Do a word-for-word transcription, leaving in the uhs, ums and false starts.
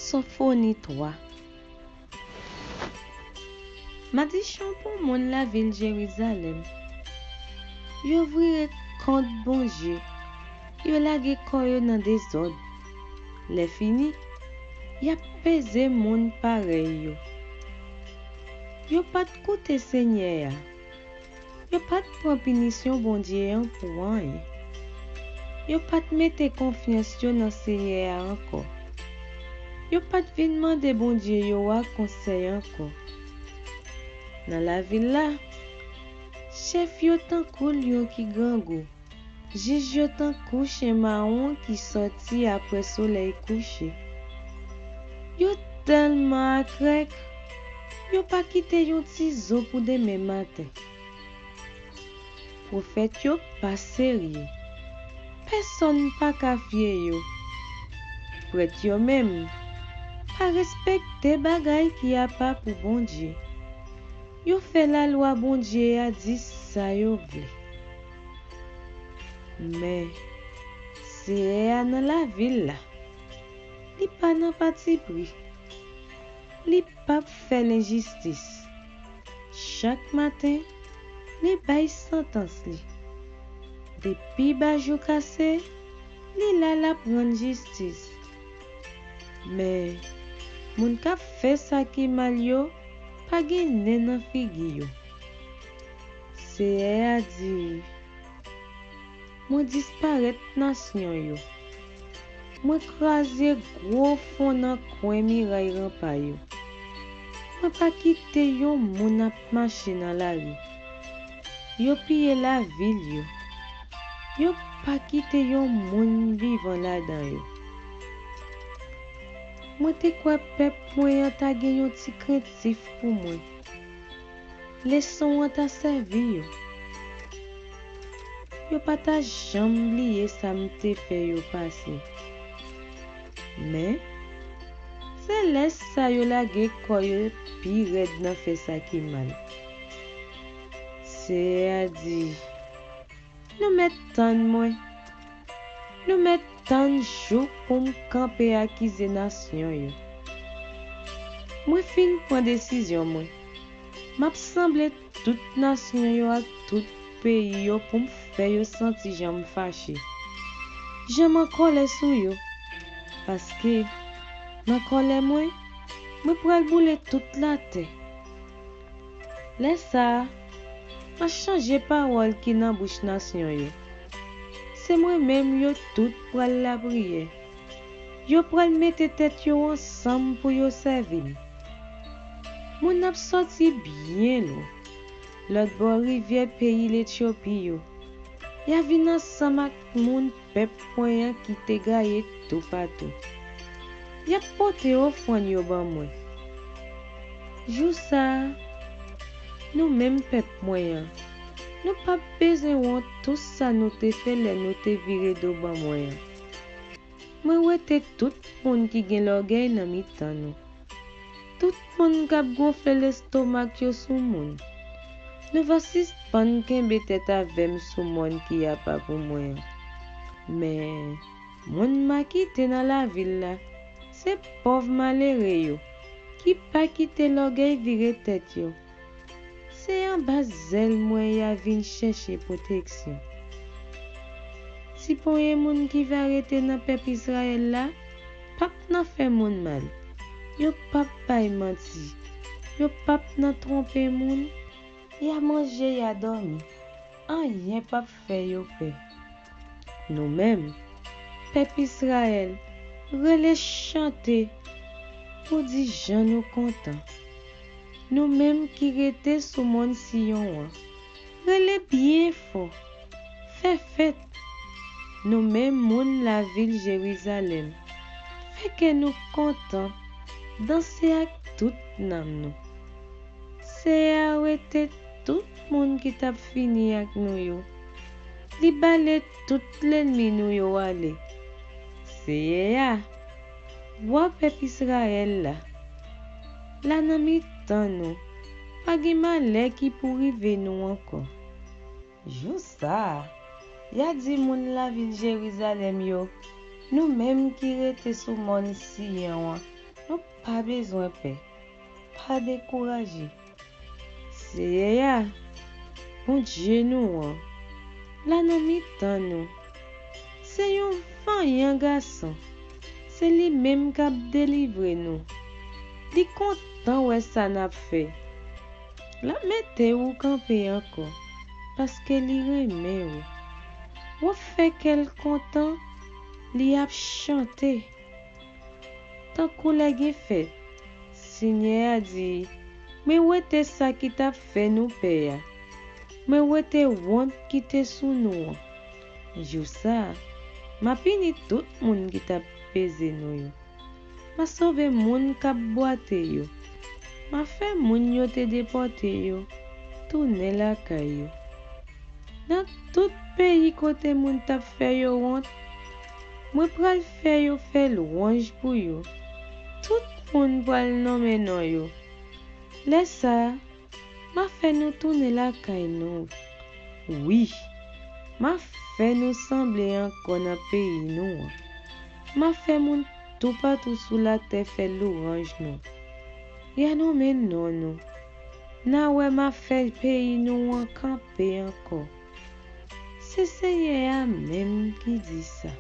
Sofoni twa. Madichon pou moun lavil Jerizalèm. Yo vire kont Bondye, yo lage kò yo nan dezòd. Lèfini, y ap peze moun parèy yo. Yo pa t koute Senyè a. Yo pa t pran pinisyon Bondye an pou anyen. Yo pa t mete konfyans yo nan Senyè a ankò. Yo pa t vin mande bondye yo a konsèy ankò. Nan lavil la, chèf yo tankou lyon ki grangou. Jij yo tankou chen mawon ki sòti apre solèy kouche. Yo tèlman akrèk, yo pa kite yon ti zo pou demen maten. Pwofèt yo pa serye. Pèsonn pa ka fye yo. Prèt yo menm pa respekte bagay ki apa pou Bondye. Yo fè lalwa Bondye a di sa yo vle. Men, Seyè a nan lavil la. Li pa nan patipri. Li p ap fè lenjistis. Chak maten, li bay santans li. Depi ba jou kase, li la l ap rann jistis. Men, moun k ap fè sa ki mal yo pa gen nen nan figi yo. Seyè a di, Mwen disparèt nasyon yo. Mwen kraze gwo fon nan kwen miray ranpa yo. Mwen pa kite yon moun ap mache nan lari. Yo piye lavil yo. Yo pa kite yon moun vivan ladan yo. Mwen te kwè pèp mwen an ta gen yon ti krentif pou mwen. Leson an ta sèvi yo. Yo pa ta janm bliye sa m te fè yo pase. Men, se lè sa yo lage kò yo pi rèd nan fè sa ki mal. Seyè a di, Nou mèt tann mwen. Nou mèt tann jou pou m kanpe akize nasyon yo. Mwen fin pran desizyon mwen. M ap sanble tout nasyon yo ak tout peyi yo pou m fè yo santi jan m fache. Jan m an kòlè sou yo. Paske, nan kòlè mwen, mwen pral boule tout latè. Lè sa a, m a chanje pawòl ki nan bouch nasyon yo. Se mwen menm yo tout pral lapriyè. Yo pral mete tèt yo ansanm pou yo sèvi m. Moun ap sòti byen lwen, lòt bò rivyè peyi Letyopi yo. Y a vin ansanm ak moun pèp mwen an ki te gaye toupatou. Y ap pote ofrann yo ban mwen. Jou sa a, nou menm pèp mwen an, nou p ap bezwen wont tout sa nou te fè lè nou te vire do ban mwen an. Mwen wete tout moun ki gen lògèy nan mitan nou. Tout moun k ap gonfle lestomak yo sou moun. Nou va sispann kenbe tèt avè m sou mòn ki apa pou mwen an. Men, moun m a kite nan lavil la, se pòv malere yo, ki pa kite lògèy vire tèt yo. Se anba zèl mwen y a vin chèche pwoteksyon. Ti ponyen moun ki va rete nan pèp Izrayèl la p ap nan fè moun mal. Yo p ap bay manti. Yo p ap nan twonpe moun. Y a manje, y a dòmi. Anyen p ap fè yo pè. Nou menm, pèp Izrayèl, rele chante pou di jan nou kontan. Nou menm ki rete sou mòn Siyon an, rele byen fò, fè fèt. Nou menm moun lavil Jerizalèm, fè kè nou kontan, danse ak tout nanm nou. Seyè a wete tout moun ki t ap fini ak nou yo. Li bale tout lènmi nou yo ale. Seyè a, Wa pèp Izrayèl la, la nan mitan nou, pa gen malè ki pou rive nou ankò. Jou sa a, y a di moun lavil Jerizalèm yo, nou menm ki rete sou mòn Siyon an, Nou pa bezwen pè, pa dekouraje. Seyè a, Bondye nou an, la nan mitan nou. Se yon vanyan gason. Se li menm k ap delivre nou. Li kontan wè sa n ap fè. L ap mete ou kanpe ankò, paske li renmen ou. W ap fè kè l kontan, li ap chante. Tankou lè gen fèt, Senyè a di, mwen wete sa ki t ap fè nou pè a. Mwen wete wont ki te sou nou an. Jou sa a, m a pini tout moun ki t ap peze nou yo. M a sove moun k ap bwate yo. M a fè moun yo te depòte yo tounen lakay yo. Nan tout peyi kote moun t ap fè yo wont, mwen pral fè yo fè lwanj pou yo. Tout moun pral nonmen non yo. Lè sa a, m a fè nou tounen lakay nou. Wi, m a fè nou sanble ankò nan peyi nou an. M a fè moun toupatou sou latè fè lwanj nou. Y a nonmen non nou. N a wè m a fè peyi nou an kanpe ankò. Se Senyè a menm ki di sa.